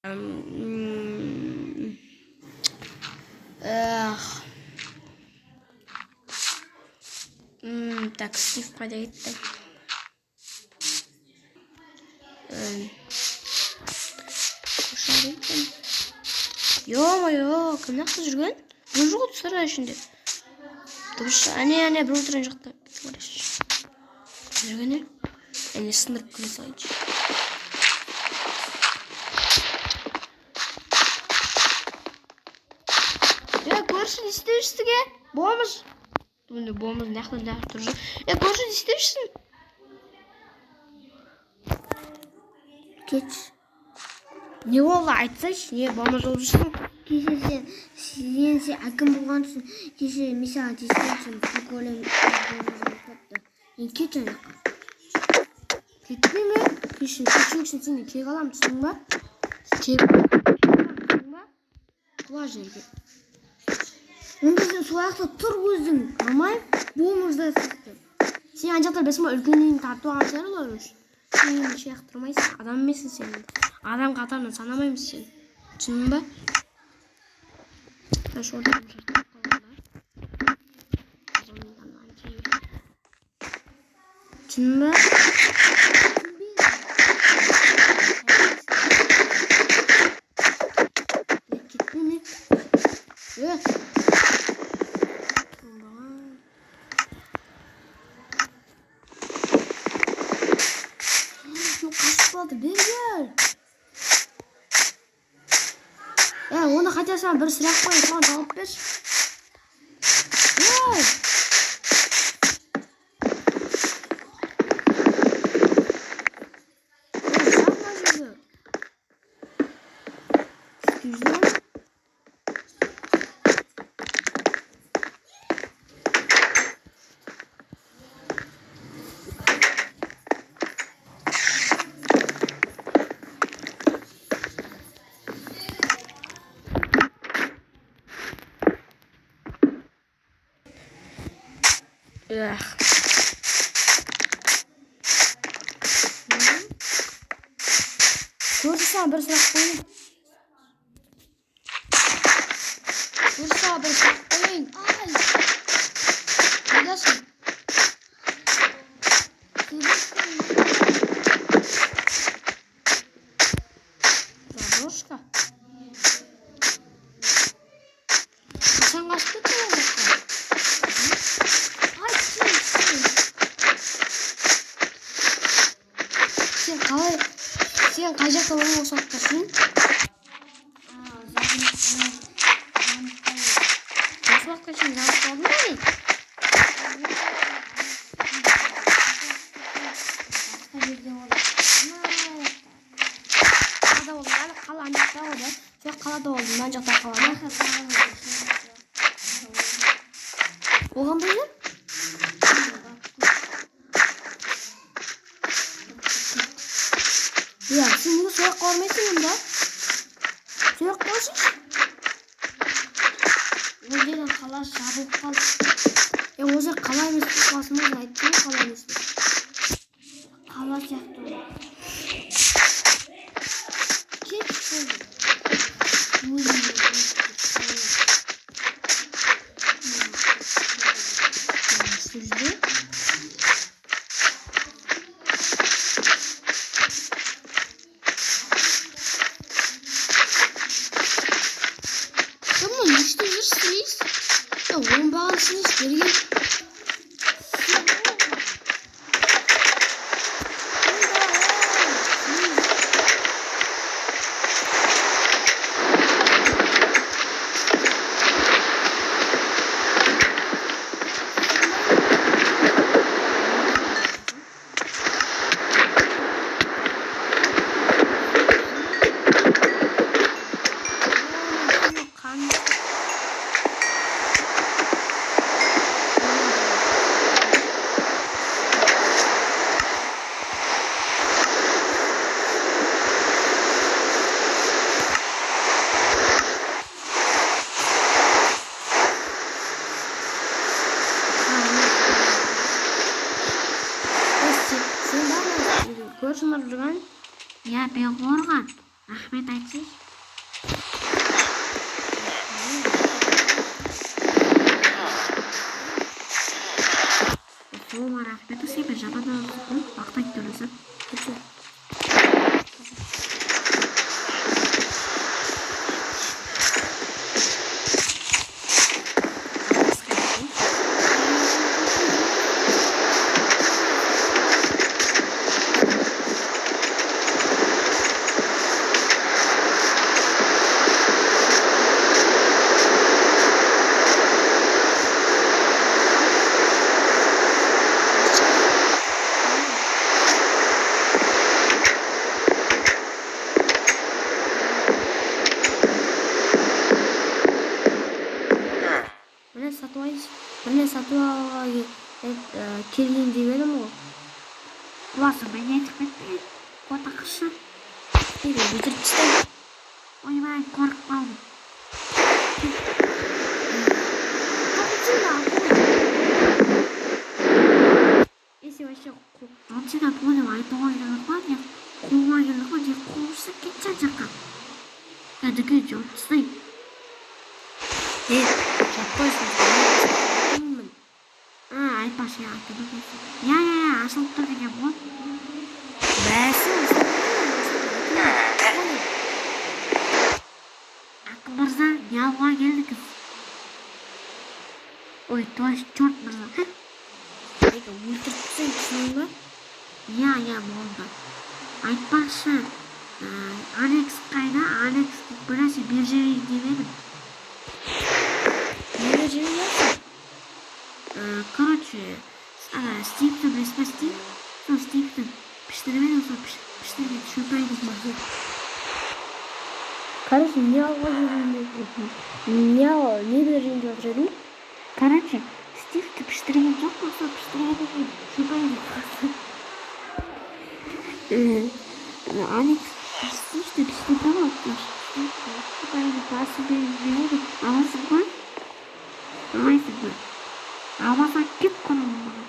Эх. Так, Стив қайда кетті? Көрші екен. Ё-моё, кім нақты жүрген? Біреу жоқ достар ішінде. Дыбыс, әне, әне, біреу тұр ана жақта. Жүрген е? Әне, сындырып кіре салайыншы. Е, көрші, не істеп жүрсің, е? Бомж. Міне бомж мына жақта тұр жүр. Е, көрші, не істеп жүрсің? Кетші. Не болды, айтсайшы, не бомж болып жүрсің? Кеше сен әкім болғансың. Кеше мен саған тиіскенсің. Приколем бомж болып кетті. Енді кетші ана жаққа. Кетпей ме? Кеше кешегісін сенен кек аламын, түсіндің ба? Кек түсіндің ба? Құла жерге. Онда сен сол жақта тұр өзің. Алмаймын. Бомждар сияқты. Сен ана жақта білесің ба, үлкен үйін тартып алған шығар олар уже. Сен енді еш жақта тұрмайсың, адам емессің сен енді. Адам қатарынан санамаймыз сені. Түсіндің ба? Мына шорты жыртылып қалған да. Түсіндің ба? Кетпей ме? Е! Оңбаған. Ну, қашып қалды, бері кел. Е, оны хотя саған бір сұрақ қояйын, соған жауап берші. Ей! Ей, жап мына жерді. Істеп жүрсің? Эх. Көрші, саған бір сұрақ қояйын. Көрші, саған бір сұрақ қояйын. Ай! Қайдасың? Заброшка? Қашан қашып кеттің ол жаққа? Ай, сен, сен. Сен қалай, сен қай жақта болдың осы уақытқа шейін? Осы уақытқа шейін жабық болдың ба не? Басқа жерде болдым. Қалада болдың, әлі қала ана жақта ғой да? Жоқ, қалада болдың, мына жақта қалада. Ол қандай жер? Иә, сен неге сол жаққа бармайсың онда? Сол жаққа барсайшы. Ол жерден қала жабылып қалды. Е, ол жер қала емес деп қаласың ба? Сен айттың ғой қала емес деп. Қала сияқты ол. Кетші болды. Өзің де Сөзде. Кім ол? Не істеп жүрсің, Снейс? Е, оңбаған Снейс, бері кел. Сатып алайын, бір нәрсе сатып алуға келген деп едім ғой. Қуасың ба, не айтып кеттің? Қотақшы. Егер өлтіріп тастаймын. Ойбай, қорқып қалдым. Қорқытсың да. Если вообще Джон Сина понял, айтуға келдік қой, не қууға келдік қой, не қуып кетші ана жаққа. Кәдімгі Джон Сина. Е, жатпайсың, әкіммін. А, айтпақшы, әкім екенсің. Иә, иә, иә, ашылып тұр деген ғой. Бәсі. Понял. Әкім мырза, не алуға келдіңіз? Ой, то есть черт мырза. Егер өлтіріп тастаймын, түсіндің ба? Иә, иә, болды. Айтпақшы, Алекс қайда? Алекс бір нәрсе беріп жіберейін деп едім. Не беріп жібересің? Короче, ана Стивті білесіз ба, Стив? Сол Стивті піштіріп едім, сол піштірген шөп. Короче, не алуға келдің? Не берейін деп жатыр едің? Короче, Стивті піштірген жоқ па, сол піштіргеннен кейін шөп. Алекс Стивті піштірді ғой, шөп басып беріп жібереді. Аласың ба? Алмайсың ба? Алмасаң, кет құрығым маған.